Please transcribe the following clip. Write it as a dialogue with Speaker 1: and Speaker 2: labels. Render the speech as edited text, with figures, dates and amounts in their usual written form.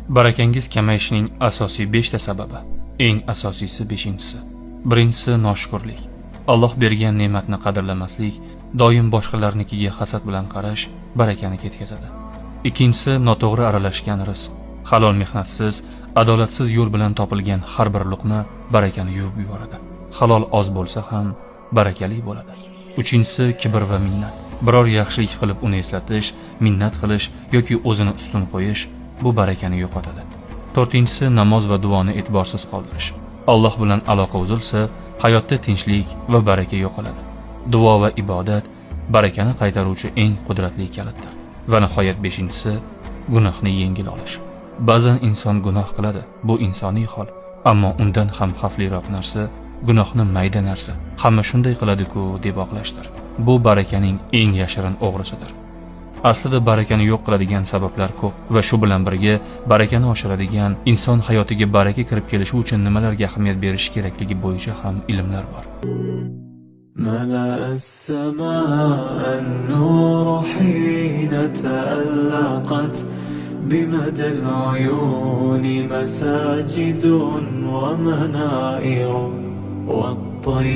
Speaker 1: Barakangiz kamayishining asosiy 5 ta sababi. Eng asosiysi beshinchisi. Birinchisi noshukurlik. Alloh bergan ne'matni qadrlamaslik, doim boshqalarnikiga hasad bilan qarash barakani ketkazadi. Ikkinchisi noto'g'ri aralashgan rizq. Halol mehnatsiz, adolatsiz yo'l bilan topilgan har bir luqma barakani yuvib yuboradi. Halol oz bo'lsa ham barakali bo'ladi. Uchinchisi kibr va minnat. Biror yaxshilik qilib uni eslatish, minnat qilish yoki o'zini ustun qo'yish bu barakani yo'qotadi. To'rtinchisi namoz va duoni e'tiborsiz qoldirish. Alloh bilan aloqa uzilsa, hayotda tinchlik va baraka yo'qoladi. Duo va ibodat barakani qaytaruvchi eng qudratli kalitdir. Va nihoyat beshinchisi gunohni yengil olish. Ba'zan inson gunoh qiladi, bu insoniy hol. Ammo undan ham xavfliroq narsa gunohni mayda narsa, hamma shunday qiladi-ku deb oqlashdir. Bu barakaning eng yashirin o'g'risidir. Aslida barakani yo'q qiladigan sabablar ko'p va shu bilan birga barakani oshiradigan, inson hayotiga baraka kirib kelishi uchun nimalarga ahamiyat berish kerakligi bo'yicha ham ilmlar bor.
Speaker 2: ملأ السماء النور حين تألقت بمدى العيون مساجد ومنائر والطير.